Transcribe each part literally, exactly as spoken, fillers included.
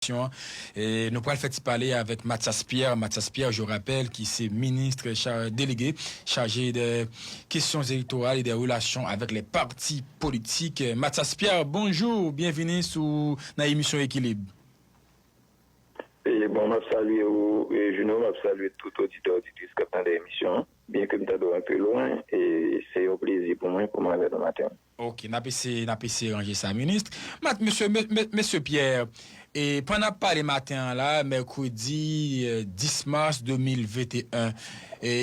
emisyon an. E nou pral fè ti pale avèk Mathias Pierre. Mathias Pierre, je rappelle, ki se ministre cha- délégué chargé des questions électorales et des relations avec les partis politiques. Mathias Pierre, bonjou, byenvini sou nan emisyon Ekilib. E bon, m ap salye ou, e Juno, m ap salye tout oditè, oditris k ap tande emisyon an. Byenke m tande w enpe lwen, e se yon plezi pou mwen pou m avè nou maten an. Ok, n ap eseye, n ap eseye ranje sa, minis. Mat, mesye, me- me- mesye Pierre, e pandan n ap pale maten an la, mèkredi eh, dis mas de mil venteyen, e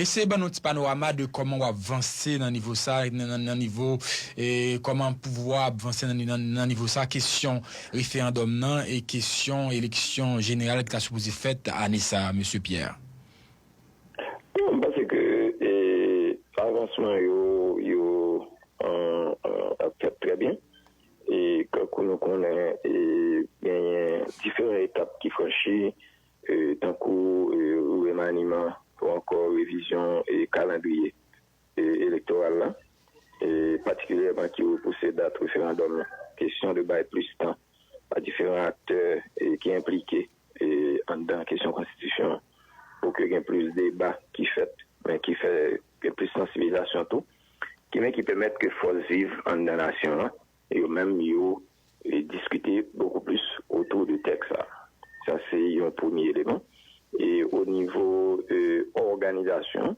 eseye ban nou ti panorama de kòman w ap vanse nan nivo sa, nan, nan- nan nivo, e kòman pouvwa ap vanse nan, nan, nan nivo sa, kesyon referandòm nan e kesyon eleksyon jeneral ki ta sipoze fèt ane sa a, mesye Pierre. Bon, m panse ke e, avansman yo yo an- an- ap fèt trè byen. E kankou nou konnen, e genyen diferan etap ki franchi, e tankou e remaniman ou ankò revizyon e kalandriye e elektoral la, e patikilyèman ki repouse dat referandòm nan. Kesyon de bay plis tan a diferan aktè e ki enplike e anndan kesyon konstitisyon an pou ke gen plis deba ki fèt, men ki fè gen plis sansibilizasyon tou, ki men ki pèmèt ke fòs viv anndan nasyon an, yo menm yo e diskite bokou plis otou de tèks sa. Sa se yon premye eleman. E o nivo e òganizasyon,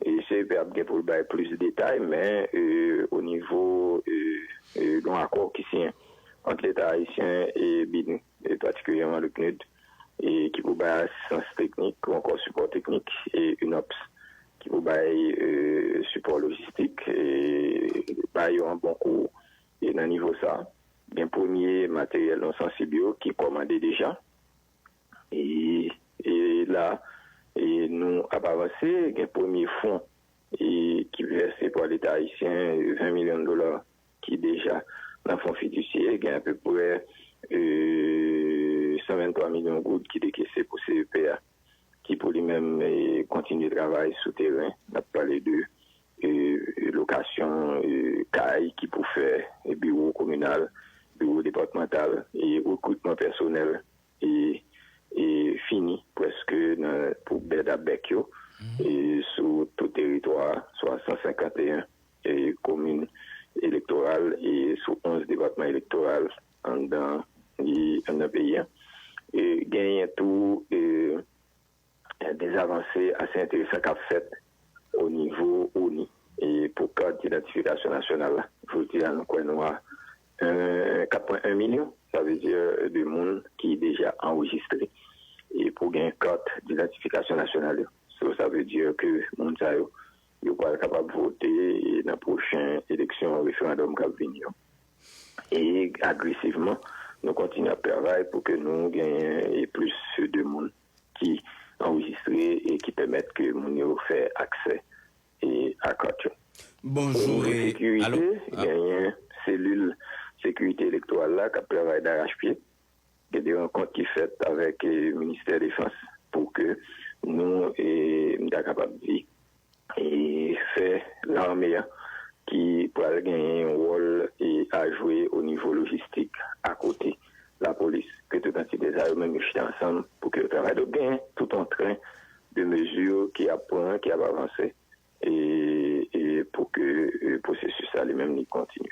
e C E P ap gen pou l bay plis detay, men e o nivo e e yon akò ki siyen ant Leta ayisyen e BINUH, e patikilyèman le PNUD, e ki pou bay asistans teknik ou ankò sipò teknik, e UNOPS, ki pou bay e sipò lojistik, e bay yo an bon kou e nan nivo sa. Gen premye materyèl non sansib yo ki kòmande deja. E, e la, e nou ap avanse, gen premye fon e ki vèse pa Leta ayisyen, ven milyon dola ki deja nan fon fidisye, gen apeprè e san venntwa milyon goud ki dekese pou C E P a, ki pou li menm e kontinye travay sou teren. N ap pale de e lokasyon e kay ki pou fè e biwo kominal, biwo depatmantal, e rekritman pèsonèl e e fini prèske nan pou bèd a bèk yo e sou tout teritwa a, swa san senkanteyen e komin elektoral e sou onz depatman elektoral anndan e anndan peyi a. E genyen tou e des avanse ase enteresan k ap fèt o nivo ONI e pou kat idantifikasyon nasyonal la. Jodi a nou kwè nou a kat pwen en milyon, sa vle di de moun ki deja anrejistre e pou gen kat idantifikasyon nasyonal yo. So, sa vle di ke moun sa yo, yo pral kapab vote e nan pwochen eleksyon referandòm k ap vini yo. E agresivman, nou kontinye ap travay pou ke nou genyen e plis de moun ki anrejistre e ki pèmèt ke moun yo fè aksè e a kat yo. Bonjou. Nivo e sekirite, genyen selil sekirite elektoral la k ap travay darachpye. Gen de rankont ki fèt avèk e ministè defans pou ke nou e m ta kapab di e fè lame a ki pral genyen yon wòl e a jwe o nivo lojistik akote lapolis, ke tout antite sa yo menm yo chita ansanm pou ke yo travay. Donk genyen tout yon tren de mezi ki ap pran, ki ap avanse e e pou ke e pwosesis sa li menm li kontinye.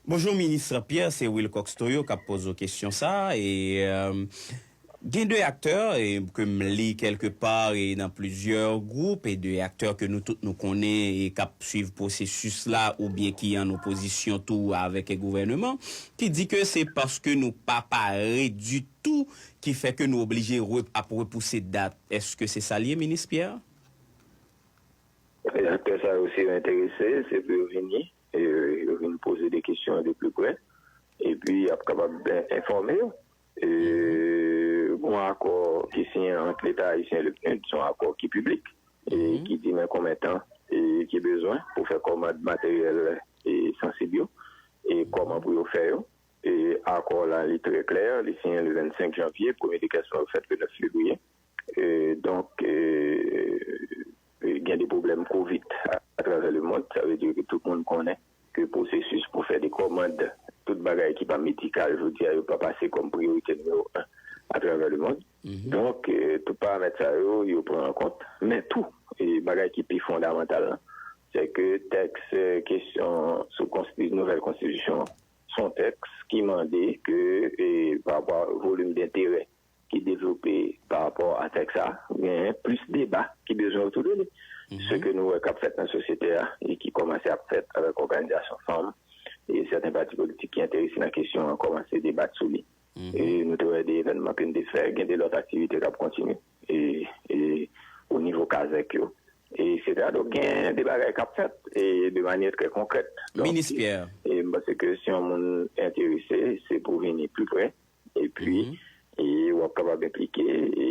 Bonjou minis Pierre, se Wilcox Toyo k ap poze w kesyon sa a. E e gen de aktè e ke m li kèlke pa e nan plizyè gwoup e de aktè ke nou tout nou konnen e k ap swiv pwosesis la oubyen ki an opozisyon tou avèk gouvèneman, ki di ke se paske nou pa pare ditou ki fè ke nou oblije re- ap repouse dat. Èske se sa l ye, minis Pierre? E aktè sa yo, si yo enterese, se pou yo vini, e yo vin poze de kesyon de pli pre, epi y ap kapab enfòme yo. E gon akò ki siyen ant Leta ayisyen e le PNUD, se yon akò ki piblik, e ki di nan konbyen tan e ki bezwen pou fè kòmand materyèl e sansib yo, e kòman pou yo fè yo. E akò la, li trè klè, li siyen le vennsenk janvye, premye dekèsman yo fèt le nèf fevriye. E donk, e, e, gen de pwoblèm kovid atravè lemond, sa vle di ke tout moun konnen ke pwosesis pou fè de kòmand, tout bagay ki pa medikal, jodi a, yo pa pase kòm priyorite nimewo en. Donk, eh, tout paramèt sa yo, yo pran an kont. Men tou, eh, bagay ki pi fondamantal la, se ke tèks, eh, kesyon sou konsti-, nouvèl konstitisyon an, se yon tèks ki mande ke, eh, pa rapò a volim denterè ki devlope pa rapò a tèks sa, genyen plis deba ki bezwen otou de li. Se ke nou wè k ap fèt nan sosyete a e ki kòmanse ap fèt avèk òganizasyon fanm e sèten pati politik ki enterese nan kesyon an kòmanse debat sou li. E nou te wè de evènman ke n te fè, gen de lòt aktivite k ap kontinye e, e o nivo kazèk yo, e etsetera. Donk, gen de bagay k ap fèt e de manyè trè konkrèt. Donk, Minis Pierre. E m panse ke si yon moun enterese, se pou vini pi pre, epi e w ap kapab enplike, e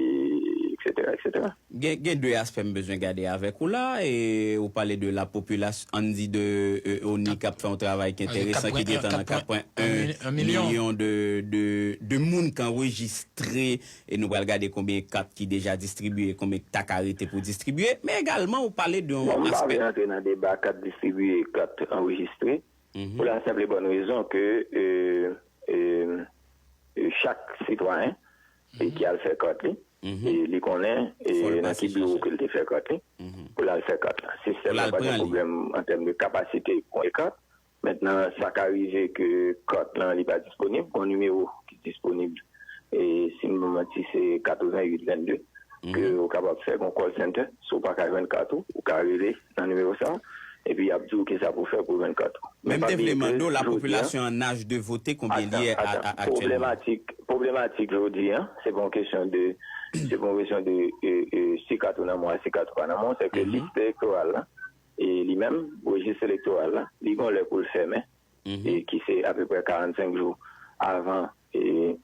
etsetera, etsetera. Gen, gen de aspè m bezwen gade avèk ou la, e ou pale de la popilasyon, ann di de, e, ONI k ap fè yon travay ki enteresan, ki gentan nan kat pwen en milyon de, de, de moun k anrejistre, e nou pral gade konbyen kat ki deja distribye, konbyen k ta ka rete pou distribye, men egalman ou pale de yon aspè. Bon, m pa vle rantre nan deba kat distribye, kat anrejistre, pou la senp e bòn rezon ke, e, e, e, chak sitwayen e ki al fè kat li, e li konnen e nan ki biwo ke l te fè kat li, pou l al fè kat la. Si sèlman pa gen pwoblèm an tèm de kapasite pou e kat, mentnan, sa ka rive ke kat lan li pa disponib, gon nimewo ki disponib, e si m pa manti, se katreven uit vennde, ke ou kapab fè gon call center, si w pa ka jwenn kat ou, ou ka rele nan nimewo sa, epi y ap di w kisa pou w fè pou w jwenn kat ou. Men m te vle mande w, lapopilasyon an aj de vote, konbyen li ye aktyèlman? Pwoblematik, pwoblematik jodi an, se pa yon kesyon de, se pa yon kesyon de, e, e, si kat ou nan men w, si kat ou pa nan men w, se ke lis elektoral la, e li menm, rejis elektoral la, li gon lè pou l fèmen, e ki se apeprè karannsenk jou avan, e,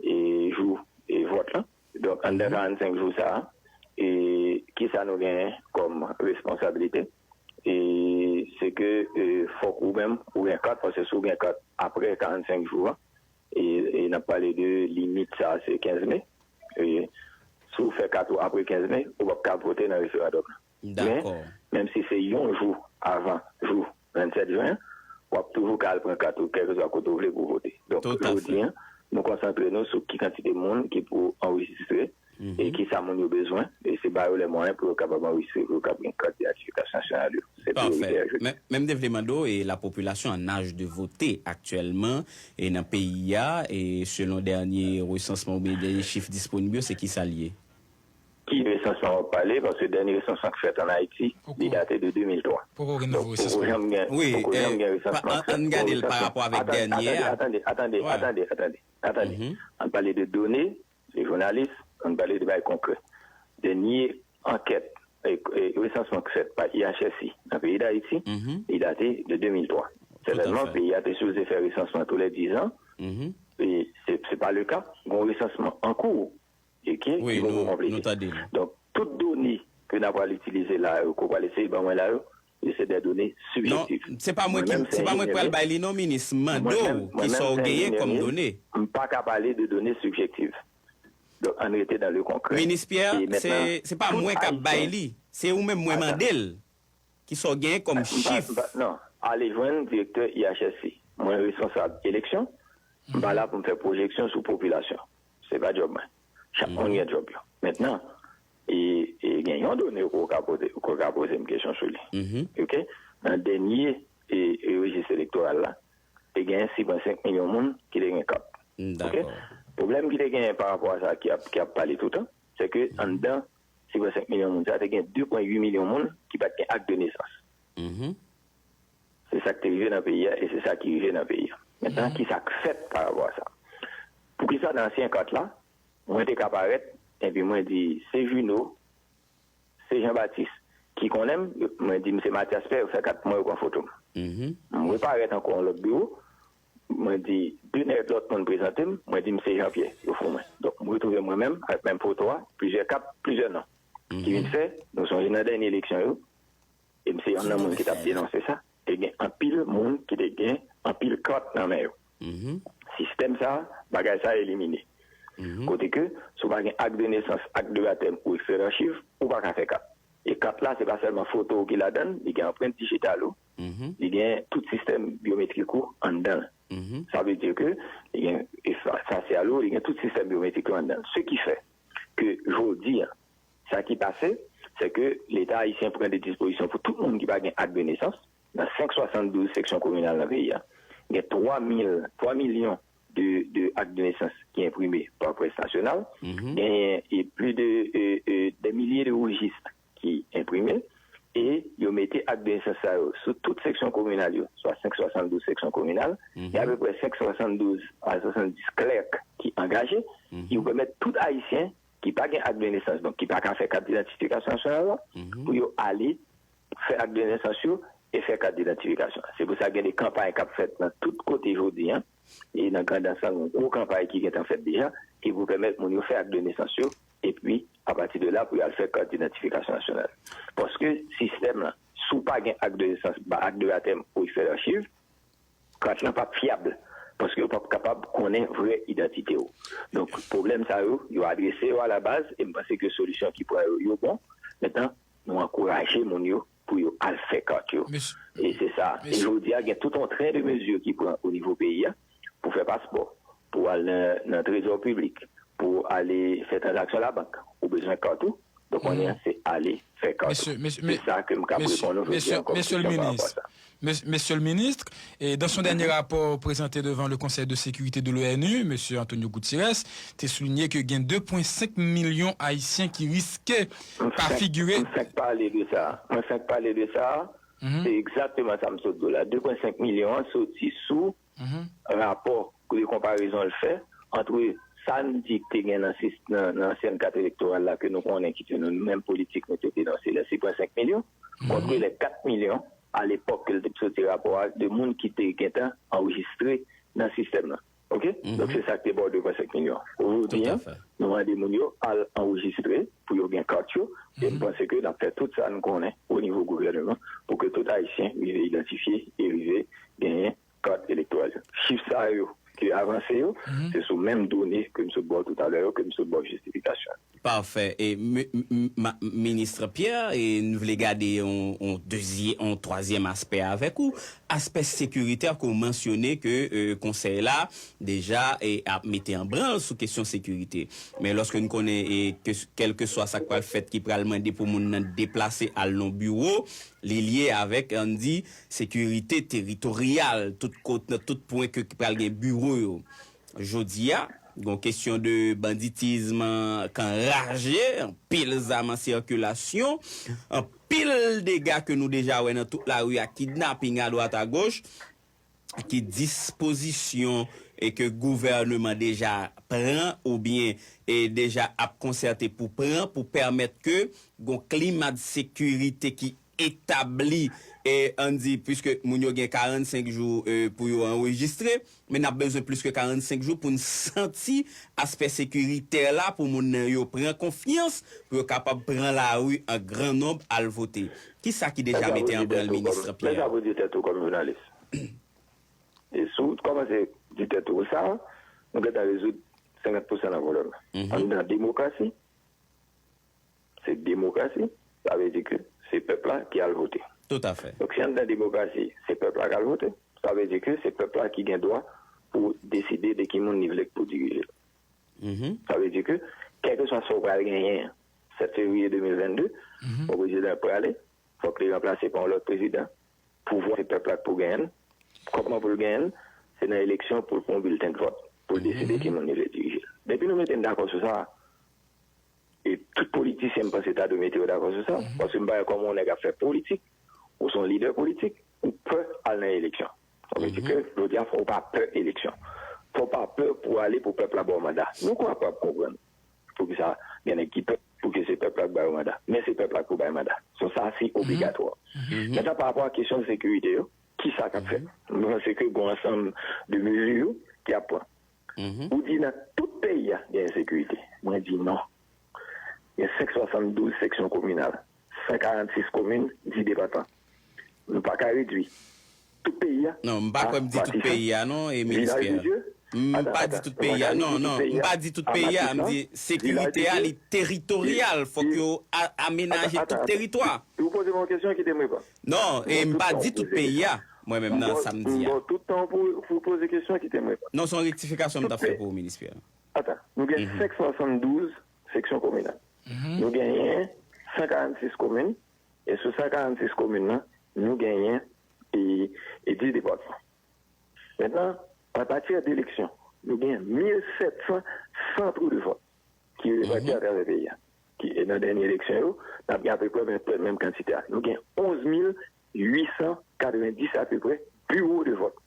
e jou, e vòt lan. Donk, anndan karannsenk jou sa a, e kisa nou genyen kòm responsablite? E se ke, e, fòk ou menm, ou gen kat, paske si w gen kat apre karannsenk jou an, e, e n ap pale de limit sa a, se kenz me. E si w fè kat ou apre kenz me, ou p ap ka vote nan referandòm nan. Men, menm si se yon jou avan jou vennsèt jen an, w ap toujou ka al pran kat ou, kèlkeswa kote w vle pou w vote. Donk, jodi an, nou konsantre nou sou ki kantite moun ki pou anrejistre e kisa moun yo bezwen, e se ba yo lè mwayen pou yo kapab anrejistre, pou yo kapab gen kat idantifikasyon nasyonal yo. Se priyoritè jodi an. Men, men m te vle mande w, e lapopilasyon an aj de vote aktyèlman, e nan peyi a, e selon dènye resansman oubyen dènye chif disponib yo, se kisa l ye? Ki resansman w ap pale? Paske dènye resansman k fèt ann Ayiti, li date de de mil twa. Poko gen nouvo resansman. Donk, poko janm gen, poko janm gen resansman k fèt. Ann gade l pa rapò avèk dènye a. Tande, tande, tande, tande, tande, tande. Ann pale de done, se jounalis, ann pale de bagay konkrè. Dènye ankèt, e, e, resansman k fèt pa I H S I nan peyi Dayiti, li date de de mil twa. Sètènman, peyi a te sipoze fè resansman tou lè diz an, e se, se pa le ka. Gon resansman an kou, e ki, ki poko konplete. Donk, tout done ke n a pral itilize la yo, ke w pral eseye ban mwen la yo, e se de done sibjektif. Non, se pa mwen ki, se pa mwen k pral bay li non, minis. M mande w kisa w genyen kòm done. M pa ka pale de done sibjektif. Donk, ann rete dans le concret. Minis Pierre, se, se pa mwen k ap bay li. Se ou menm mwen mande l. Kisa w genyen kòm chif? Non, ale jwenn direktè I H S I. Mwen responsab eleksyon. M pa la pou m fè pwojeksyon sou popilasyon. Se pa djòb mwen. Chak moun gen djòb yo. Mentnan, e, e gen yon done ke w ka poze, ke w ka poze m kesyon sou li. Oke? Nan dènye, e, e, rejis elektoral la, te gen sis pwen senk milyon moun ki te gen kat. Oke? Pwoblèm ki te genyen pa rapò a sa ki ap, ki ap pale toutan, se ke anndan sis pwen senk milyon moun sa, te gen de pwen uit milyon moun ki pa t gen ak de nesans. Se sa k te rive nan peyi a e se sa ki rive nan peyi a. Mentnan, kisa k fèt pa rapò a sa? Poukisa nan ansyen kat la, mwen te ka parèt, epi mwen di, se Juno, se Jean Baptiste ki konnen m, mwen di m se Mathias Pierre, yo fè kat pou mwen, yo pran foto m. M reparèt ankò yon lòt biwo, mwen di, de nèg lòt moun prezante m, mwen di m se Jean Pierre, yo fout mwen. Donk, m retwouve mwen menm avèk menm foto a, plizyè kat, plizyè non. Ki vin fè, nou sonje nan dènye eleksyon yo, e m se yonn nan moun ki t ap denonse sa, te gen anpil moun ki te gen anpil kat nan men yo. Sistèm sa, bagay sa elimine. Kote ke, si w pa gen ak de nesans, ak de batèm ou ekstrè dachiv, ou pa ka fè kat. E kat la, se pa sèlman foto w ki ladan l, li gen anprent dijital ou, li gen tout sistèm byometrik ou anndan l. Sa vle di ke li gen, e fa-, fasyal ou, li gen tout sistèm byometrik yo anndan l. Se ki fè, Jodi a, sa ki pase, se ke Leta ayisyen pran de dispozisyon pou tout moun ki pa gen ak de nesans nan senk swasanndouz seksyon kominal nan peyi a. Gen twa mil, twa milyon de, de ak de nesans ki enprime pa Près Nasyonal. Genyen e pli de, e, e, de milye de rejis ki enprime. E yo mete ak de nesans sa yo sou tout seksyon kominal yo, swa senk swasanndouz seksyon kominal. Gen apeprè senk swasanndouz a swasanndis klèk ki angaje, ki pèmèt tout Ayisyen ki pa gen ak de nesans, donk ki pa ka fè kat idantifikasyon nasyonal la, pou yo ale fè ak de nesans yo e fè kat idantifikasyon. Se pou sa gen de kanpay k ap fèt nan tout kote jodi a, e nan Grandans lan, gen yon gwo kanpay ki gentan fèt deja, ki pou pèmèt moun yo fè ak de nesans yo, epi, apati de la, pou y al fè kat idantifikasyon nasyonal. Paske sistèm lan, si w pa gen ak de nesans, ba ak de batèm ou ekstrè dachiv, kat lan p ap fyab, paske yo p ap kapab konnen vrè idantite w. Donk, pwoblèm sa yo, yo adrese yo alabaz, e m panse ke solisyon ki pran yo, yo bon. Mentnan, nou ankouraje moun yo pou yo al fè kat yo. E se sa. E jodi a, gen tout yon tren de mezi ki pran o nivo peyi a pou fè paspò, pou al nan, nan trezò piblik, pou ale fè tranzaksyon labank. Ou bezwen kat ou, donk kounye a, se ale fè kat ou. Se sa ke m kab reponn ou jodi a kòm kesyon pa rapò a sa. Mes- Monsieur le ministre, et dans son dernier rapport présenté devant le Conseil de sécurité de l'ONU, Monsieur Antonio Gutiérrez te souligne que gen de pwen senk milyon Ayisyen ki riske pa figire. Mwen fenk pale de sa. Mwen fenk pale de sa. Se egzakteman sa m sot di w la. De pwen senk milyon an soti sou rapò de konparezon l fè ant sa n di k te gen nan, nan, nan ansyèn kat elektoral la ke nou konnen ki te nou menm politik nou te denonse lè sis pwen senk milyon, kont lè kat milyon alepòk ke l te soti rapò a de moun ki te gentan anrejistre nan sistèm nan. Oke? Donk se sa k te ba w de pwen senk milyon. Jodi a, nou mande moun yo al anrejistre pou yo gen kat yo. E m panse ke n ap fè tout sa n konnen o nivo gouvèneman pou ke tout Ayisyen rive idantifye e rive genyen kat elektoral yo. Chif sa yo ke avanse yo, se sou menm done ke m sot ba w toutalè yo, ke m sot ba w jistifikasyon. Pafè. E, Minis Pierre, e, n vle gade yon, yon, dezye, yon twazyèm aspè avèk ou. Aspè sekiritè ke w mansyone ke e, konsèy la deja e, ap mete an branl sou kesyon sekirite. Men lòske n konnen e, ke, kèlkeswa sa k pral fèt ki pral mande pou moun nan deplase al nan biwo, li lye avèk, ann di, sekirite teritoryal, tout kot, nan tout pwen ke pral gen biwo yo. Jodi a, gon kesyon de banditism k anraje, anpil zam an sikilasyon, anpil dega ke nou deja wè nan tout lari a, kidnaping adwat agoch, ki dispozisyon e ke gouvèneman deja pran oubyen e deja ap konsète pou pran pou pèmèt ke gon klima de sekirite ki etabli e ann di, piske moun yo gen karannsenk jou e pou yo anrejistre, men n ap bezwen plis ke karannsenk jou pou n santi aspè sekiritè la pou moun nan yo pran konfyans pou yo kapab pran lari an gran nonb al vote. Kisa ki deja mete an branl, Minis Pierre? Lè sa pou di tèt ou kòm jounalis. E si w kòmanse di tèt ou sa, nou gentan rezoud senkant pousan nan pwoblèm nan. Anndan demokrasi, se demokrasi, sa vle di ke se pèp la ki al vote. Toutafè. Donk si anndan demokrasi, se pèp la k al vote, sa vle di ke se pèp la ki gen dwa pou deside de ki moun li vle pou dirije l. Sa vle di ke, kèlkeswa sa w pral genyen sèt fevriye de mil vennde, bon, prezidan ap prale, fòk li ranplase pa yon lòt prezidan. Pouvwa se pèp la k pou genyen l. Kòman pou l genyen l? Se nan eleksyon pou l pran yon bilten de vòt, pou l deside ki moun li vle dirije l. Depi nou mete n dakò sou sa, e tout politisyen m panse ta dwe mete yo dakò sou sa, paske m pa wè kòman yon nèg ap fè politik, ou se yon lidè politik, ou pè al nan eleksyon. Sa vle di ke jodi a fò w pa pè eleksyon. Fò w pa pè pou w ale pou pèp la ba w manda. Nou kapab konprann poukisa gen nèg ki pè pou ke se pèp la k ba yo manda. Men se pèp la k pou bay manda. So sa se obligatwa. Mentnan pa rapò a kesyon sekirite yo, kisa k ap fèt? Mwen panse ke gon ansanm de mezi yo ki ap pran. Ou di nan tout peyi a gen ensekirite. Mwen di non. Gen senk swasanndouz seksyon kominal, san karannsis komin, dis depatman. Nou pa ka redwi tout peyi a. Non, m pa kwè m di tout peyi a non, e Minis Pierre. M pa di tout peyi a. Non, non, m pa di tout peyi a. M di sekirite a li teritoryal. Fòk yo amenaje tout teritwa. Ou poze m yon kesyon, kite m reponn. Non, e m pa di tout peyi a. Mwen menm nan sa m di a. Bon, tout tan pou, pou poze kesyon, kite m reponn. Non, se yon rektifikasyon m t ap fè pou ou, Minis Pierre. Ata, nou gen senk swasanndouz seksyon kominal. Nou genyen san karannsis komin, e sou san karannsis komin nan, nou genyen e, e dis depatman. Mentnan, apati de eleksyon, nou gen mil sèt san sant de vòt ki repati atravè peyi a. Ki, e nan dènye eleksyon yo, n ap gen apeprè menm, menm kantite a. Nou gen onz mil uit san katrevendis apeprè biwo de vòt.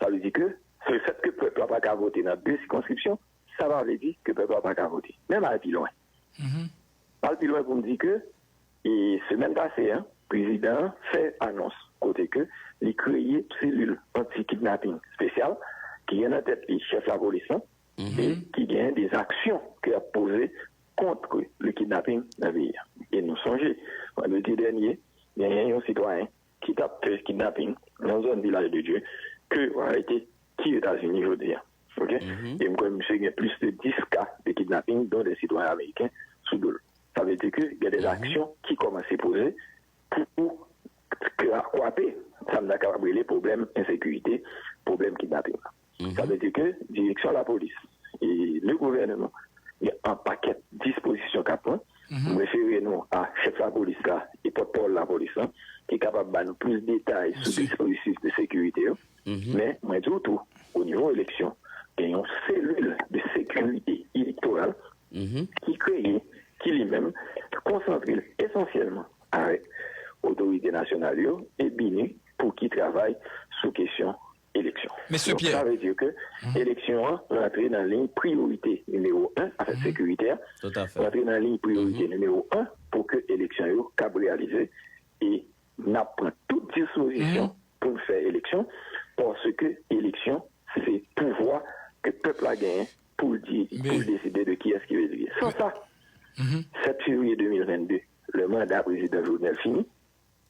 Sa vle di ke, se fèt ke pèp la pa ka vote nan de sikonskripsyon, sa pa vle di ke pèp la pa ka vote. Men m al pi lwen. M al pi lwen pou m di ke, e semèn pase a, prezidan an fè anons kote ke li kreye selil anti-kidnaping espesyal ki gen nan tèt li chèf lapolis lan, e ki gen de aksyon ke ap poze kont le kidnaping nan peyi a. E nou sonje, vandredi dènye, genyen yon sitwayen ki t ap fè kidnaping nan zòn Vilaj de Dye ke yo arete ki Etazini jodi a. Ok? E m kwè misye gen plis de dis ka de kidnaping, dont de sitwayen ameriken, sou do l. Sa vle di ke gen de aksyon ki kòmanse poze pou, pou kwape sa m ta kapab rele pwoblèm ensekirite, pwoblèm kidnaping la. Sa vle di ke direksyon lapolis e le gouvènman gen an pakèt dispozisyon k ap pran. M refere nou a chèf lapolis la e pòtpawòl lapolis lan ki kapab ba nou plis detay sou dispozitif de sekirite yo. Men, mwen di w tou, o nivo eleksyon, gen yon selil de sekirite elektoral ki kreye, ki li menm konsantre l esansyèlman avèk otorite nasyonal yo e BINUH pou ki travay sou kesyon eleksyon. Mesye Donk, Pierre. Sa vle di ke eleksyon an rantre nan liy priyorite nimewo en, afè sekirite a, rantre nan liy priyorite nimewo en pou ke eleksyon yo kab reyalize e n ap pran tout dispozisyon pou n fè eleksyon, paske eleksyon se pouvwa ke pèp la genyen pou l di, pou l deside de kiyès ki rele li. San sa, sèt fevriye de mil vennde, lè manda prezidan Jovenel fini,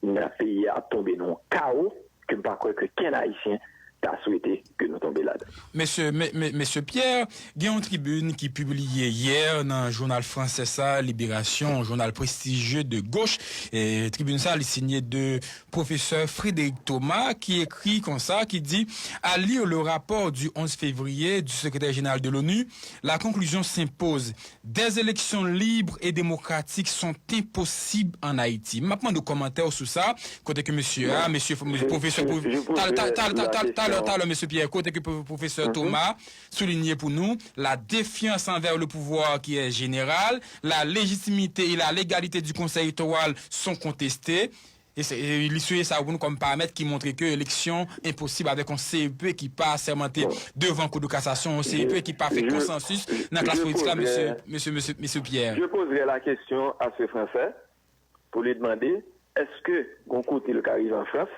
nan peyi a ap tonbe nan yon kawo ke m pa kwè ke kenn Ayisyen ta swete ke nou tonbe ladan. Mesye, me- me- Mesye Pierre, gen yon tribin ki pibliye yè nan jounal fransè sa, Libération, yon jounal prestijye de goch. E tribin sa, li sinye de pwofesè Frédéric Thomas, ki ekri konsa, ki di, à lire le rapport du onze février du secrétaire général de l'ONU, la conclusion s'impose. Des élections libres et démocratiques sont impossibles en Haïti. M ap mande w kòmantè w sou sa, kote ke mesye a, mesye, mesye pwofesè, talè, talè, mesye Pierre, kote ke pwofesè Thomas souligne pou nou, la défiance envers le pouvoir qui est générale, la légitimité et la légalité du Conseil électoral sont contestées. E se, e li souliye sa pou nou kòm paramèt ki montre ke eleksyon enposib avèk yon C E P ki pa sèmante devan Kou de Kasasyon, yon C E P ki pa fè konsansis nan klas politik la, mesye, mesye, mesye, mesye Pierre. Je poserai la question à ce Français pour lui demander, èske gon kote l ka rive an Frans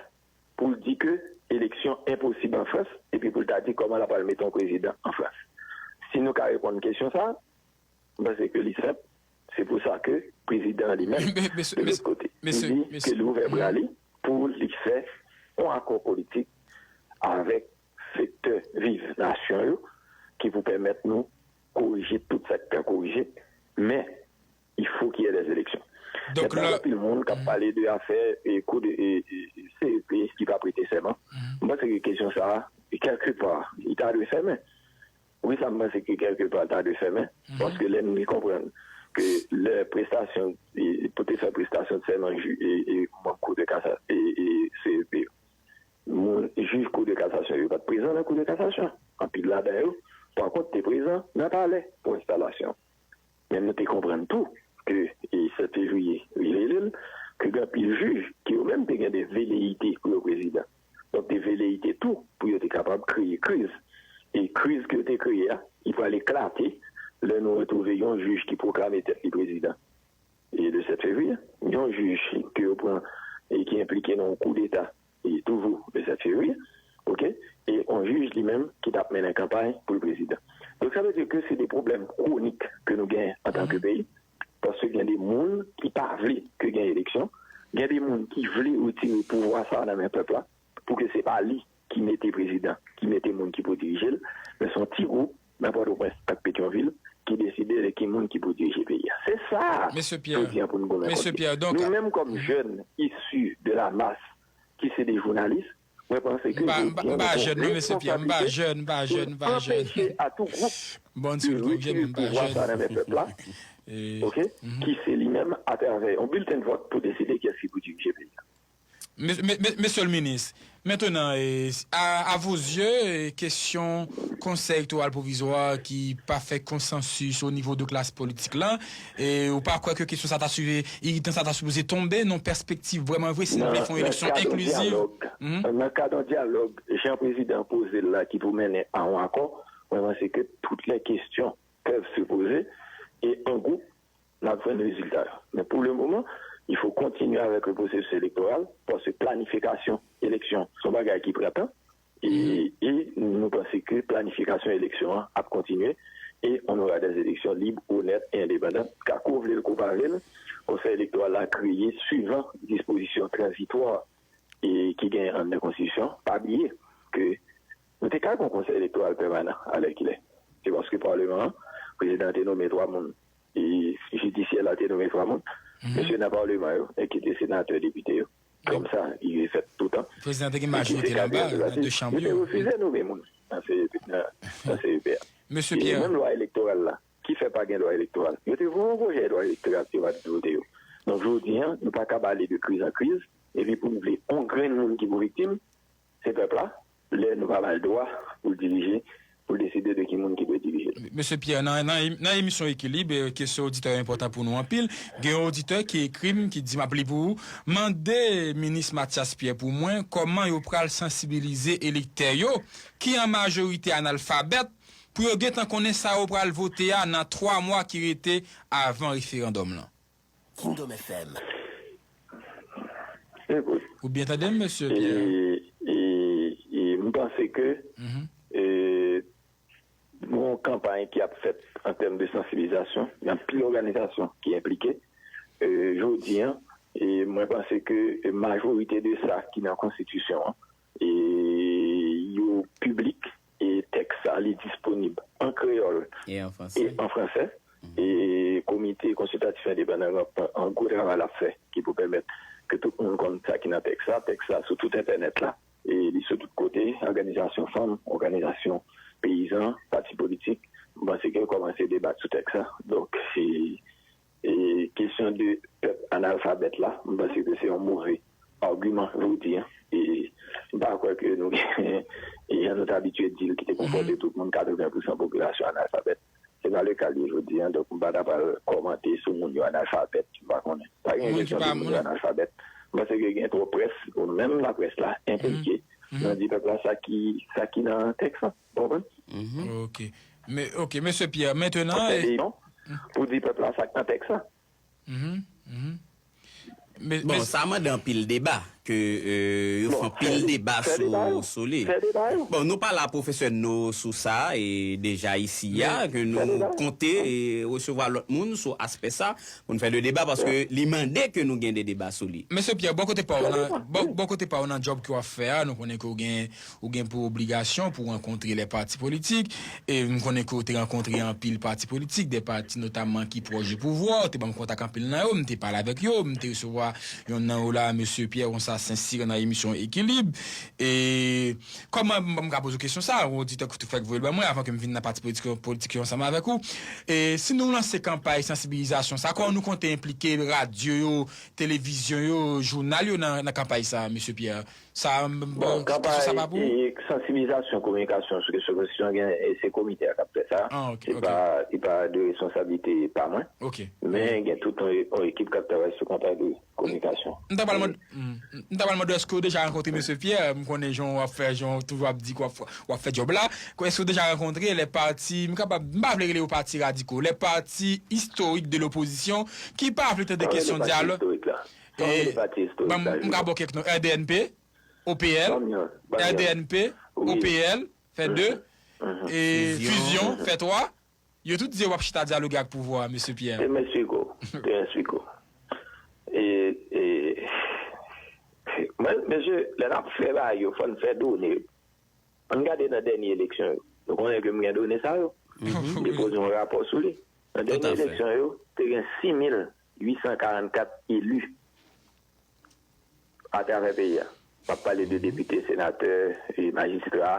pou l di ke eleksyon enposib an Frans, epi pou l ta di kòman l ap al mete yon prezidan an Frans? Si nou ka reponn kesyon sa, M panse ke li senp. Se pou sa ke prezidan an li menm, de lòt kote, li di ke li ouvè bra li pou li fè yon akò politik avèk sektè viv nasyon yo ki pou pèmèt nou korije tout sa ki ka korije, men il faut qu'il y ait des élections. Donk, gen anpil moun k ap pale de afè e kou de e, e, C E P ki pa prete sèman. M panse ke kesyon sa a, kèlke pa, li ta dwe fèmen. Wi, sa m panse ke kèlke pa ta dwe fèmen, paske lè n konprann ke lè prestasyon, e, pou te fè prestasyon sèman manm Kou de Kasa, e, e, C E P yo, moun jij Kou de Kasasyon yo pa t prezan nan Kou de Kasasyon. Anpil ladan yo, pa kont, te prezan nan palè pou enstalasyon. Men nou te konprann tou ke, e, sèt fevriye, li rele l, ke gen anpil jij ke yo menm te gen de veleyite pou yo prezidan. Donk, te veleyite tou pou yo te kapab kreye kriz. E kriz ke yo te kreye a, li pral eklate lè nou retwouve yon jij ki pwoklame tèt li prezidan. E le sèt fevriye, yon jij ke yo pran e ki enplike nan yon koudeta, e toujou le sèt fevriye, oke, e yon jij li menm ki t ap mennen kanpay pou l prezidan. Donk, sa vle di ke se de pwoblèm kwonik ke nou genyen antanke peyi, paske gen de moun ki pa vle ke gen eleksyon, gen de moun ki vle retire pouvwa sa a nan men pèp la, pou ke se pa li ki mete prezidan, ki mete moun ki pou dirije l, men se yon ti gwoup nan Pòtoprens ak Petyonvil ki deside de ki moun ki pou dirije peyi a. Se sa, jodi a, pou n goumen kont li. Nou menm kòm jèn isi de la mas ki se de jounalis, mwen panse ke jodi a nou gen yon responsabilite pou n anpeche a tou gwoup Bon, ti retire pouvwa sa nan men pèp la, oke, ki se li menm, atravè yon bilten vòt, pou deside kiyès ki pou dirije peyi a. Mesye le minis, mentenan, a vos yeux, kesyon konsèy elektoral pwovizwa ki pa fè konsansis o nivo de klas politik la, ou pa kwè ke kesyon sa ta sive, iritan sa ta sipoze tonbe nan pèspektiv vrèman vre si nou vle fè yon eleksyon enkliziv? Nan kad yon dyalòg, jan prezidan poze l la ki pou mennen a yon akò, mwen panse ke tout lè kesyon peuvent se poser, e an gwoup, n ap jwenn rezilta yo. Men pou le moman, il faut continuer avec le processus électoral, paske planifikasyon eleksyon se yon bagay ki pran tan, e, e nou panse ke planifikasyon eleksyon an ap kontinye, e on aura des élections libres, honnêtes et indépendantes, ka kou vle l, kou pa vle l, konsèy elektoral la kreye suivan dispozisyon tranzitwa e ki genyen anndan konstitisyon, pa bliye ke nou te ka gen yon konsèy elektoral pèmanan alèkile. Se paske paleman an, prezidan an te nome twa moun, e jidisyè la te nome twa moun. Mesye nan paleman yo, e ki te senatè, depite yo. Kòm sa, i fèt toutan. Prezidan te gen majorite nan ba, nan de chanm yo. Yo te refize nome moun nan C E P, nan, nan C E P a. Mesye Pierre. E menm lwa elektoral la, ki fè pa gen lwa elektoral. Yo te voye yon pwojè lwa elektoral, yo pa t vote yo. Donk, jodi a, nou pa ka bale de kriz an kriz, epi pou nou vle yon grenn moun ki pou viktim, se pèp la, lè nou pa ba l dwa pou l dirije, pou l deside de ki moun ki dwe dirije l. Mesye Pierre, nan, nan, nan emisyon Ekilib, kesyon oditè yo enpòtan pou nou anpil. Gen yon oditè ki ekri m, ki di, m ap li pou ou, mande minis Mathias Pierre pou mwen, kòman yo pral sansibilize elektè yo, ki an majorite analfabèt, pou yo gentan konnen sa yo pral vote a nan twa mwa ki rete avan referandòm lan. Kingdom F M. Ekout, ou byen tande m, mesye Pierre? E, e, e m panse ke, e, gon kanpay ki ap fèt an tèm de sansibilizasyon, gen anpil òganizasyon ki enplike. E, jodi a, e, mwen panse ke majorite de sa ki nan konstitisyon an, e, yo piblik, e tèks sa, li disponib an kreyòl e an fransè. E komite konsiltatif endepandan an pran yon gwo travay l ap fè ki pou pèmèt ke tout moun konn sa ki nan tèks sa. Tèks sa sou tout entènèt la, e li sou tout kote, òganizasyon fanm, òganizasyon peyizan, pati politik, m panse ke yo kòmanse debat sou tèks sa. Donk, e, e kesyon de pèp analfabèt la, m panse ke se yon move agiman jodi a. E m pa kwè ke nou gen, e jan nou t abitye di l, ki te konpòte tout moun, katreven pousan popilasyon analfabèt. Se pa le ka li ye jodi a, donk m pa ta pral kòmante sou moun yo analfabèt, m pa konnen. Pa gen kesyon de moun yo analfabèt. M panse ke gen twòp près, ou menm laprès la, enplike nan di pèp la sa ki, sa ki nan tèks la. Ou konprann? Ok. Men, ok, mesye Pierre, mentenan, pou di pèp la sa k nan tèks la. Bon, sa mande anpil deba, ke, e, yo fè anpil deba sou, sou li. Bon, nou pale a pwofesè nou sou sa, e deja isi a, ke nou konte, e, resevwa lòt moun sou aspè sa, pou n fè de deba, paske li mande ke nou gen de deba sou li. Mesye Pierre, bò kote pa w nan, bò, bò kote pa w nan djòb ke w ap fè a, nou konnen ke w gen, ou gen pou obligasyon pou w rankontre lè pati politik, e m konnen ke w te rankontre anpil pati politik, de pati notamman ki pwòch de pouvwa, w te ban m kontak anpil nan yo, m te pale avèk yo, m te resevwa yonn nan yo la, mesye Pierre, konsa, Sensire nan emisyon Ekilib. E kòman m, m ka poze w kesyon sa, yon oditè ki tou fèk voye l ban mwen, avan ke m vin nan pati politik, politik yo ansanm avèk ou. E si nou lanse kanpay sansibilizasyon sa, kòman nou konte enplike radyo yo, televizyon yo, jounal yo nan, nan kanpay sa, mesye Pierre? Sa, m, bon, kesyon sa pa pou ou? Kanpay, e, sansibilizasyon, kominikasyon sou kesyon konstitisyon, gen, e se komite a k ap fè sa. Se pa, se pa de responsablite pa mwen. Men gen tout yon, yon ekip k ap travay sou kanpay de kominikasyon. M ta pral mande, m ta pral mande w, èske w deja rankontre mesye Pierre? M konnen jan w ap fè, jan w toujou ap di ke w ap, w ap fè djòb la. Èske w deja rankontre lè pati, m kapab, m pa vle rele yo pati radiko, lè pati istorik de lopozisyon ki pa vle tande kesyon dyalòg? E, ban m, m ka ba w kèk non, R D N P, O P L, R D N P, O P L, fè de, e Fusion, fè twa. Yo tout di yo p ap chita dyaloge ak pouvwa a, mesye Pierre. Te mèsi ko, te mèsi ko. E, e, mwen, mesye, lè n ap fè bagay yo, fò n fè done yo. Ann gade nan dènye eleksyon yo. Nou konnen ke m gen done sa yo. M depoze yon rapò sou li. Nan dènye eleksyon yo, te gen sis mil uit san karannkat eli atravè peyi a. M ap pale de depite, senatè, e majistra,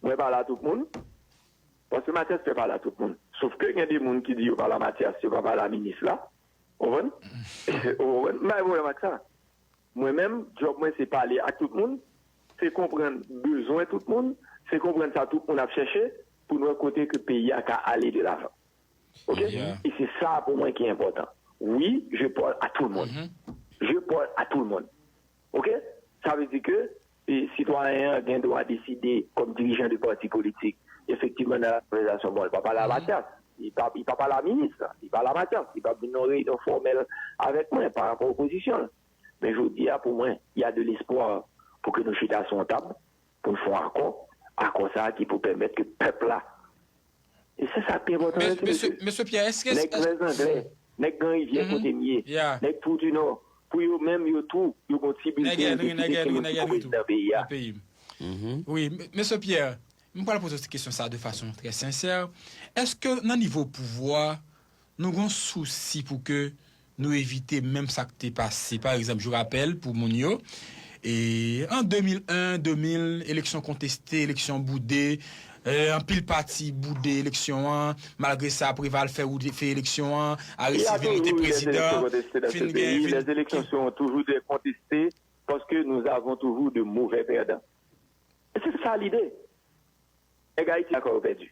mwen pale a tout moun. Paske Mathias fè pale a tout moun. Sof ke gen de moun ki di yo pale a Mathias, yo pa pale a minis la. Ou konprann? Ou konprann? M pa gen pwoblèm ak sa. Mwen menm, djòb mwen se pale ak tout moun, se konprann bezwen tout moun, se konprann sa tout moun ap chèche pou n wè kote ke peyi a ka ale de lavan. Oke? E se sa pou mwen ki enpòtan. Wi, je parle à tout le monde. Je parle à tout le monde. Oke? Sa vle di ke e, sitwayen an gen dwa deside kòm dirijan de pati politik, efektivman nan la konvèsasyon, bon, li pa pale a Mathias, li pa, li pa pale a minis la, li pale a Mathias, li pa vin nan reyinyon fòmèl avèk mwen pa rapò opozisyon l. Men jodi a, pou mwen, y a de l'espoir pou ke nou chita sou yon tab, pou n fè yon akò, akò sa a ki pou pèmèt ke pèp la E se sa k pi enpòtan, mesye, mesye. Mesye Pierre, èske nèg Lè Zanglè, nèg Gran Rivyè kote m ye, nèg Twou di Nò, pou yo menm yo tou, yo gon ti bilten yo deside kenbe pou prezidan peyi a. Wi, mesye Pierre, m pral poze w ti kesyon sa de fason trè sensè. Èske nan nivo pouvwa, nou gon sousi pou ke nou evite menm sa k te pase. Pa egzanp, je rappelle pou moun yo, e, an de mil en, de mil, eleksyon konteste, eleksyon boude, e, anpil pati boude eleksyon an, malgre sa Preval fè wout, fè eleksyon an, arete Vini te prezidan, fin gen Vini. Les élections seront toujours très contestées parce que nous avons toujours de mauvais perdants. E se sa lide. Nèg Ayiti dakò yo pèdi.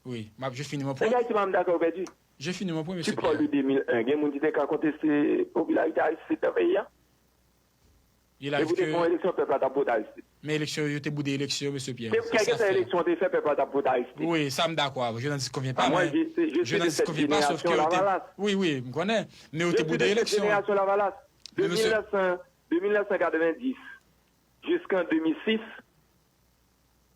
Wi, m ap jis fini mon pwen. Nèg Ayiti pa menm dakò yo pèdi. Je finis mon point, Monsieur Pierre. Tu parles de deux mille un. Gen moun ki te ka konteste popilarite Aristide nan peyi a? Il a dit que. Depi w te fè yon eleksyon, pèp la t ap vote Aristide. Men eleksyon yo, yo te boude eleksyon, Monsieur Pierre. Kèlkeswa eleksyon w te fè, pèp la t ap vote Aristide. Wi, sa m dakò avè w. Je n'en disconviens pas, mais. Je n'en disconviens pas, sauf que yo te. Wi, wi, m konnen. Men yo te boude eleksyon an. Je suis de cette génération Lavalas. De mil nèf san, de mil nèf san katrevenndis. Jiskan de mil sis,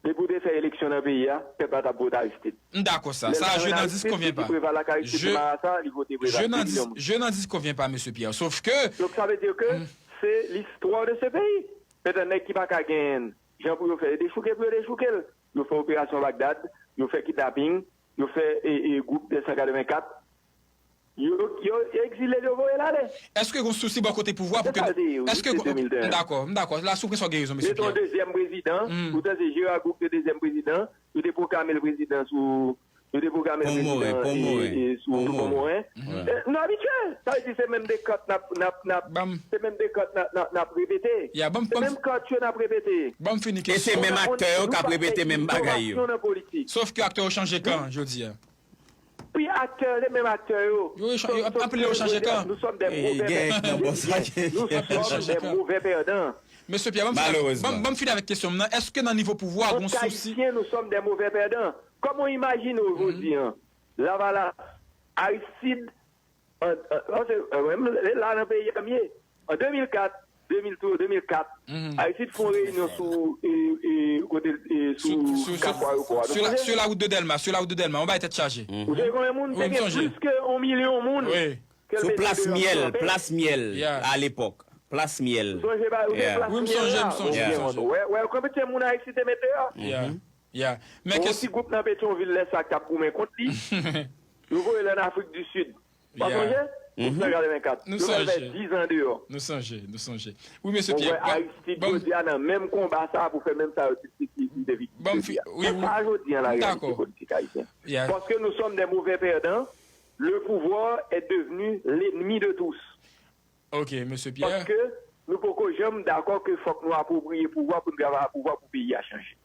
depi w te fè eleksyon nan peyi a, pèp la t ap vote Aristide. M dakò sa. Sa, je n'en disconviens pas. Lè l ta jwenn Aristide, li di Preval ak Aristide se marasa, li vote Preval. Je n'en disconviens pas, Mesye Pierre. Sof ke. Donk, sa vle di ke se l'histoire de ce pays. Mentnan, nèg ki pa ka genyen jan pou yo fè, yo dechouke pou yo dechouke l. Yo fè operasyon Bagdad, yo fè kidnaping, yo fè e, e, gwoup de san katrevenkat. Yo, yo, yo egzile l, yo voye l ale. Èske gon sousi bò kote pouvwa pou ke. Se sa l te ye, wi, se de mil de. M dakò, m dakò. La, sou presyon gen rezon, Mesye Pierre. Mete yon dezyèm prezidan, ou tande Gérard Gouc te dezyèm prezidan, yo te pwoklame l prezidan sou, Nou te pwograme Pon Moren, prezidan Pon e, Moren, e sou Pon Pon Moren. Moren. Mhm. E, nou abitye. Sa vle di se menm de kant n ap, n ap, n ap, Ban m, se menm de kant n ap, n ap, n ap repete. Ya, ban m, Se ban m, menm kant yo n ap repete. Ban m fini kesyon. E se menm aktè yo k ap repete menm bagay yo. Sof ke aktè yo chanje kan jodi a. Wi, aktè, se menm aktè yo. Yo, yo, anpil yo chanje kan. Nous sommes des mauvais perdants. Nous sommes des mauvais perdants. Mesye Pierre, ban m fini, ban m, ban m fini avèk kesyon m nan. Èske nan nivo pouvwa, gon sousi? Ayisyen, nous sommes des mauvais perdants. Kòman w imajine w jodi an? Lavalas, Aristide, an, an, an, se, an, menm la nan peyi a m ye. An de mil kat, de mil twa, de mil kat, Aristide fè yon reyinyon sou, e, e, kote, e, sou kafou ayewopò a. Sur la, sur la route de Delma, sur la route de Delma, yon bagay tèt chaje. Ou sonje konbyen moun te gen? Plis ke yon milyon moun ke l mete deyò pou kanpe. Sou plas Myèl, plas Myèl, alepòk. Plas Myèl. Ou sonje ba, ou gen plas Myèl la? Wi, m sonje, m sonje, m sonje. Wè, wè, konbyen moun Aristide te mete deyò? Yeah. Men yon ti gwoup nan Petyonvil lè sa k t ap goumen kont li. Yo voye l ann Afrik di Sid. Ou pa sonje? Gwoup nan katrevenkat. Yo fè l fè diz an deyò. Nou sonje, nou sonje. Wi, mesye Pierre. Ou wè Aristide jodi a nan menm konba sa pou fè menm sa yo ti, ti, ti, ti te viktim jodi a. Se sa jodi a la réalité politique haïtienne. Parce que nous sommes des mauvais perdants, le pouvoir est devenu l'ennemi de tous. Ok, mesye Pierre. Paske nou poko janm dakò ke fòk nou apwopriye pouvwa pou n travay ak pouvwa pou peyi a chanje.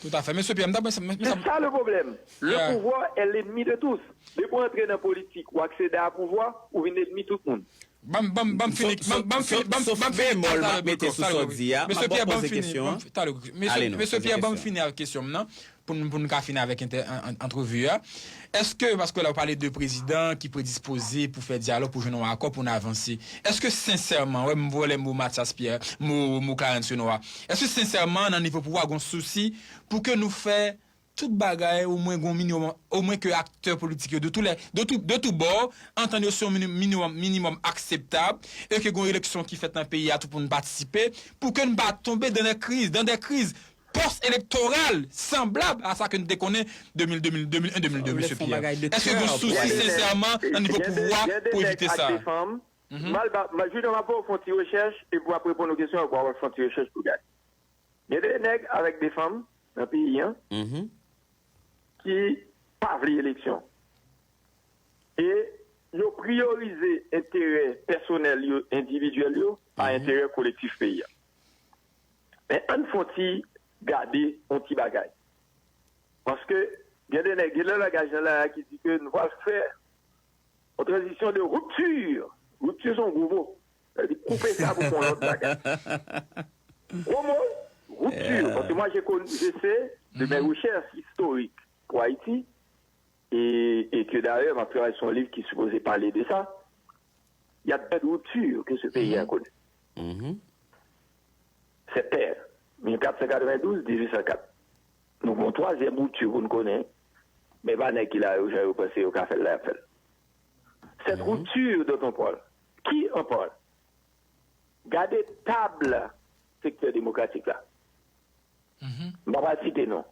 Toutafè. Mesye Pierre, m t ap, m, m, Se sa le problème. Le pouvoir est l'ennemi de tous. Depi w antre nan politik, ou aksede a pouvwa, ou vin ènmi tout moun. Ban m, ban m, ban m fini, ban m, ban m fini, ban m, ban m fini. Sof bemòl m ap mete sou sa w di a, m ap ba w poze kesyon an. Talè, mesye Pierre, ban m fini avèk kesyon m nan. Pou n, pou n ka fini avèk entè-, an, an, antrevi a. Èske, paske la w pale de prezidan ki predispoze pou fè dyalòg, pou jwenn yon akò, pou n avanse, èske sensèman, wè, m vòlè mo Mathias Pierre, mo, mo Clarens Renois, èske sensèman, nan nivo pouvwa, gon sousi pou ke nou fè tout bagay, omwen gon minimòm, omwen ke aktè politik yo, de tou lè, de tou, de tou bò, antann yo sou yon mini-, minimòm, minimòm akseptab, e ke gon eleksyon ki fèt nan peyi a, tout moun patisipe, pou ke n pa tonbe dan de kriz, dan de kriz, pòs-elektoral sanblab a sa ke n te konnen de mil, de mil, de mil en, de mil de, mesye Pierre. Èske gen yon sousi sensèman nan nivo pouvwa pou evite sa? M al ba, m, Junior, m ap ba w fè yon ti rechèch, epi w ap reponn yon kesyon, epi w ap fè yon ti rechèch pou gade. Gen de nèg avèk de fanm nan peyi a ki pa vle eleksyon. E yo priyorize enterè pèsonèl yo, endividyèl yo, pa enterè kolektif peyi a. Men ann fè yon ti gade yon ti bagay. Paske gen de nèg, gen de langaj nan la a ki di ke nou pral fè yon tranzisyon de rupture. Rupture se yon gwo mo. Sa vle di koupe sa pou fè yon lòt bagay. Gwo mo, rupture. Paske mwen, je, je sais de mes recherches historiques pour Haïti, e, e ke dayè, m ap travay sou yon liv ki sipoze pale de sa. Il y a d'autres ruptures que ce pays a connues. Cette terre, mil kat san katrevendouz, dizuit san kat. Nou gon twazyèm ripti pou n konnen, men pa nèg ki la yo, jan yo panse yo ka fè l la, y ap fè l. Cette rupture dont on parle, qui en parle? Gade tab sektè demokratik la. M pa pral site non.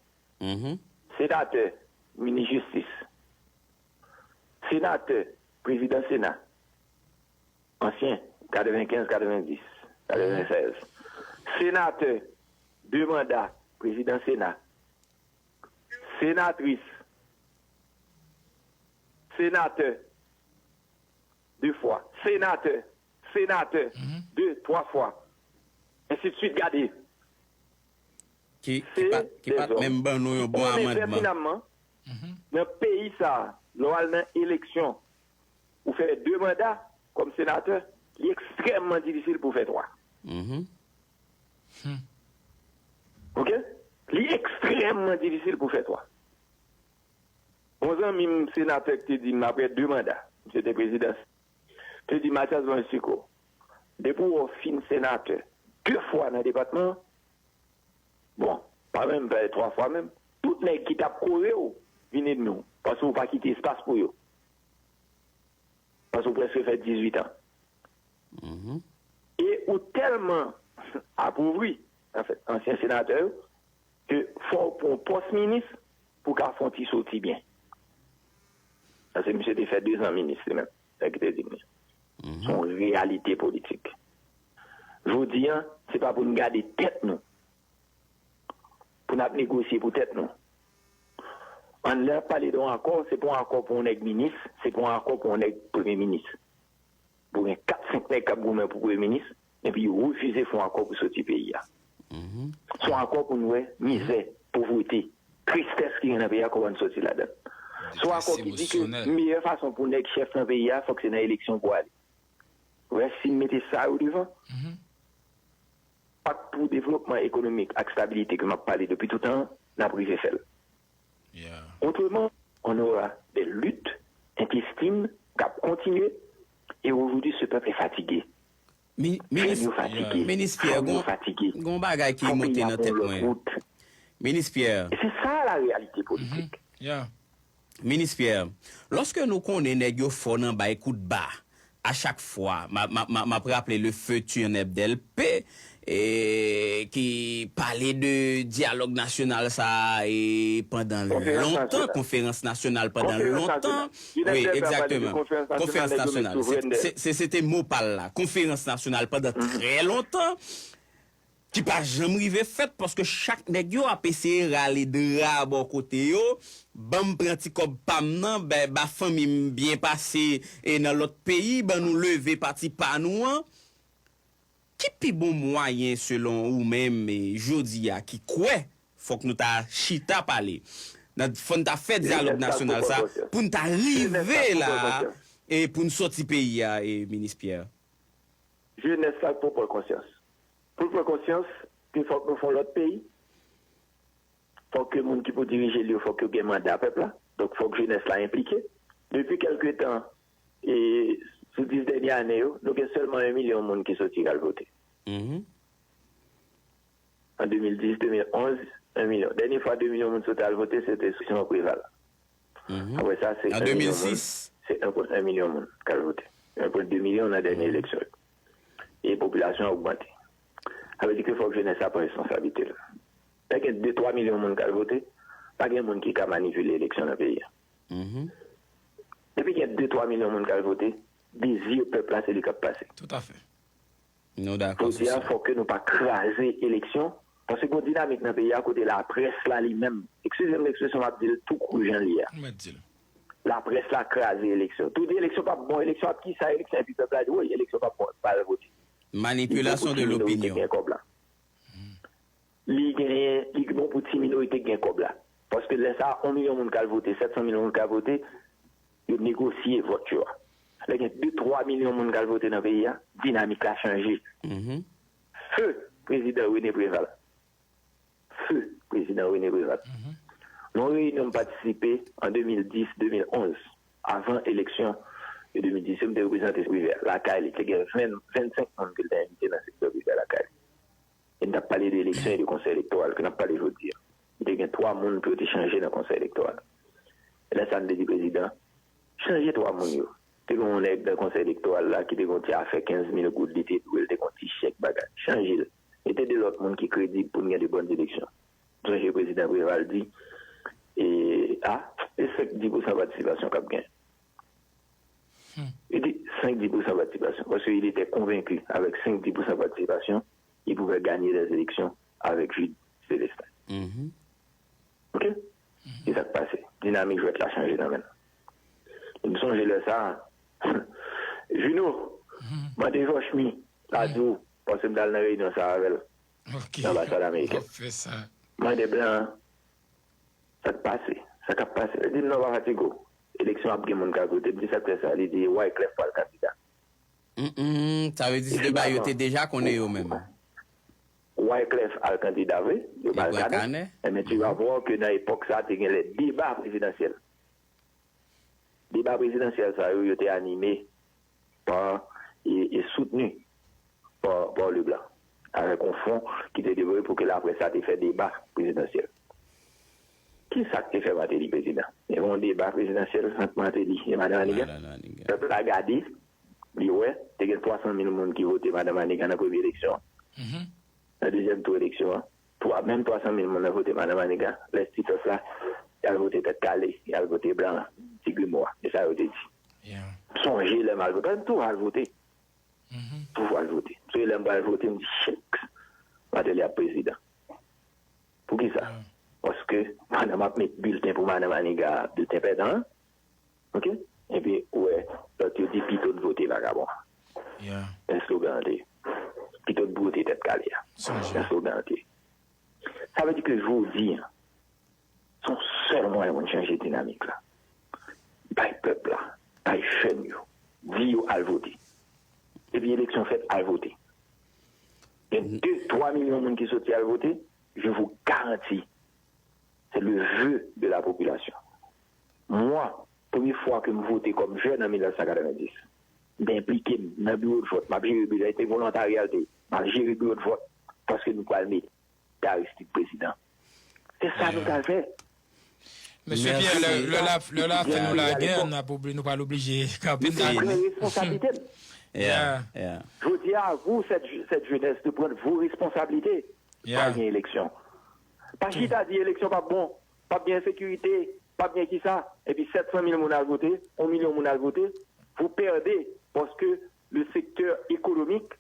Senatè, minis jistis. Senatè, prezidan Sena. Ansyen, katrevenkenz, katrevendis, katrevensèz. Senatè, de manda, prezidan Sena. Senatris, senatè, de fwa. Senatè, senatè, de, twa fwa. Ensidswit, gade. Ki, ki pa, ki pa t menm ban nou yon bon amandman. Finalman, nan peyi sa a, lè w al nan eleksyon, ou fè de manda kòm senatè, li ekstrèmman difisil pou w fè twa. Oke? Li ekstrèmman difisil pou w fè twa. Yon zanmi m, senatè, ki te di m, apre de manda, misye te prezidan, te di, Mathias, ban m eksplike w. Depi w wè w fin senatè de fwa nan depatman an, bon, pa menm fè twa fwa menm, tout nèg ki t ap kore w vin ènmi w, paske w pa kite espas pou yo. Paske w prèske fè dizuit an. E ou tèlman apovri, anfèt, ansyen senatè yo, ke fò w pran yon pòs minis pou w ka fè yon ti soti byen. Paske misye te fè dezan minis, li menm, sa ki te di m li. Se yon reyalite politik. Jodi a, se pa pou n gade tèt nou, pou n ap negosye pou tèt nou. An lè ap pale de yon akò, se pa yon akò pou yon nèg minis, se pa yon akò pou yon nèg premye minis. Pou gen kat senk nèg k ap goumen pou premye minis, epi yo refize fè yon akò pou soti peyi a. Se yon akò pou n wè mizè, povrete, tristès ki gen nan peyi a, kòman n soti ladan l. Se yon akò ki di ke meyè fason pou nèg chèf nan peyi a, fòk se nan eleksyon pou ale. Wè, si n mete sa yo devan, pak pou devlopman ekonomik ak stabilite ke m ap pale depi toutan an, n ap rive fè l. Otreman, on aura des luttes intestines k ap kontinye, e aujourd'hui ce peuple est fatigué. Jèn yo fatige, fanm yo fatige, fò peyi a pran yon lòt wout. E se sa la reyalite politik. Minis Pyè, lòske nou konnen nèg yo fò nan bay kout ba a chak fwa, m ap raple le feu Turneb Delpe, ki pale de dyalòg nasyonal sa a pandan lontan, konferans nasyonal pandan lontan. Wi, egzakteman. Konferans nasyonal. Se te mo pa l la. Konferans nasyonal pandan trè lontan. Ki pa janm rive fèt paske chak nèg yo ap eseye rale dra bò kote yo, ban m pran ti kòb pa m nan, ba fanmi m byen pase nan lòt peyi, ban nou leve pati pa nou an. Ki pi bon mwayen selon ou menm jodi a ki kwè fòk nou ta chita pale, fò n ta fè dyalòg nasyonal sa pou n ta rive la e pou n soti peyi a, Minis Pyè? Jenès la k pou pran konsyans. Pou l pran konsyans ke fòk nou fè yon lòt peyi. Fòk ke moun ki pou dirije l yo, fòk yo gen manda pèp la. Donk, fòk jenès la enplike. Depi kèlke tan, e, sou dis dènye ane yo, nou gen sèlman yon milyon moun ki soti k al vote. An de mil dis, de mil onz, yon milyon. Dènye fwa de milyon moun soti al vote, se te sou Simon Preval. Apre sa, se yon milyon moun. Se yon pwen yon milyon moun k al vote. Yon pwen de milyon nan dènye eleksyon yo. E popilasyon an ogmante. Sa vle di ke fòk jenès la pran responsablite l. Lè gen de, twa milyon moun k al vote, pa gen moun ki ka manipile eleksyon nan peyi a. Depi gen de, twa milyon moun k al vote, dezi pèp la, se li k ap pase. Jodi a, fòk ke nou pa kraze eleksyon, paske gen yon dinamik nan peyi a kote laprès la li menm, eskize m ekspresyon m ap di l tou kru jan l ye a. Laprès la kraze eleksyon. Tou di eleksyon p ap bon, eleksyon ap kisa, eleksyon, epi pèp la di, woy, eleksyon p ap bon, pa al vote. Li bon pou ti minorite k gen kòb la. Li genyen, li bon pou ti minorite k gen kòb la. Paske lè sa a, yon milyon moun k al vote, sèt san mil moun k al vote, yo negosye vòt yo a. Lè gen de, twa milyon moun k al vote nan peyi a, dinamik la chanje. Feu Prezidan René Préval. Feu Prezidan René Préval. Nan yon reyinyon m patisipe an de mil dis, de mil onz, avan eleksyon de de mil dis yo, m te reprezante Privè lakay li. Te gen ven, vennsenk moun ke l te envite nan sektè Privè lakay li. E n t ap pale de eleksyon e de konsèy elektoral ke n ap pale jodi a. Li te gen twa moun pou yo te chanje nan konsèy elektoral. E lè sa a, n te di prezidan, chanje twa moun yo. Te gen yon nèg nan konsèy elektoral la ki te gen yon ti afè kenz mil goud li te dwe l, te gen yon ti chèk bagay. Chanje l. Mete de lòt moun ki kredib pou n gen de bòn eleksyon. M sonje prezidan Preval di, e, a, e senk di pousan patisipasyon k ap gen. Li di senk di pousan patisipasyon, paske il était convaincu avec senk di pousan patisipasyon, il pouvait gagner les élections avec Jude Célestin. Ok? Se sa k pase. Dinamik jwèt la chanje nan men l. M sonje lè sa a, Juno, mande Jòchmi, l a di w, paske m t al nan reyinyon sa a avè l nan anbasad amerikèn. Mande blan an, sa k pase, sa k ap pase. Li di m, non, pa fatige w. Eleksyon ap gen moun k al vote. M di, sa k fè sa? Li di, Wyclef pral kandida. Sa vle di se de bagay yo te deja konnen yo menm. Wyclef al kandida vre, yo ba l kanè. Enben, tu vas voir que nan epòk sa a, te gen lè deba prezidansyèl. Deba prezidansyèl sa yo, yo te anime pa, e, e soutni pa, pa Leblanc, avèk yon fon ki te devlope pou ke laprès la te fè deba prezidansyèl. Ki sa k te fè Martelly prezidan? Te gen yon deba prezidansyèl ant Martelly e Madan Maniga. Pèp la gade, li wè, te gen twa san mil moun ki vote Madan Maniga nan premye eleksyon an. Nan dezyèm tou eleksyon an, twa, menm twa san mil moun nan vote Madan Maniga, lè ti pèp la, y al vote Tèt Kale, y al vote Blan, Ti Grimo a. E sa yo te di. Sonje lè m al vote. Paske m toujou al vote. Toujou al vote. Se lè m pral vote, m di, chèks, Martelly ap prezidan. Poukisa? Paske, Nan m ap met bilten pou madan Maniga, bilten pèdan an. Oke? Epi, ou wè, lòt yo di pito n vote vakabon. Yeah. Se slogan an te ye. Pito n bwote tèt kale a. Sonje. Se slogan an te ye. Sa vle di ke jodi a, se yon sèl mwayen pou n chanje dinamik la. Bay pèp la, bay jèn yo, di yo al vote. Depi eleksyon fèt, al vote. Gen de, twa milyon moun ki soti al vote, je vous garantis, c'est le vœu de la population. Mwen, premye fwa ke m vote kòm jèn an mil nèf san katrevenndis, m te enplike m nan biwo de vòt, m ap jere biwo, se te volontari a l te ye, m ap jere biwo de vòt, paske nou pral mete Aristide prezidan. Se sa nou t al fè. Mesye Pierre, lè lè la lè la fè nou lagè, n ap oubli nou pral oblije kanpe Li pran responsabilite l. Yeah, yeah. Jodi a, vous, cette, cette jeunesse, de prendre vos responsabilités. Yeah. Pral gen eleksyon. Pa chita di eleksyon p ap bon, p ap gen ensekirite, p ap gen kisa, epi sèt san mil moun al vote, yon milyon moun al vote, vous perdez, paske le secteur économique,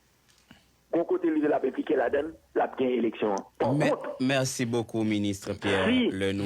gon kote li l ap enplike ladan l, l ap gen eleksyon an. Pa Mè- kont, Merci beaucoup, ministre Pierre. Si. Lè nou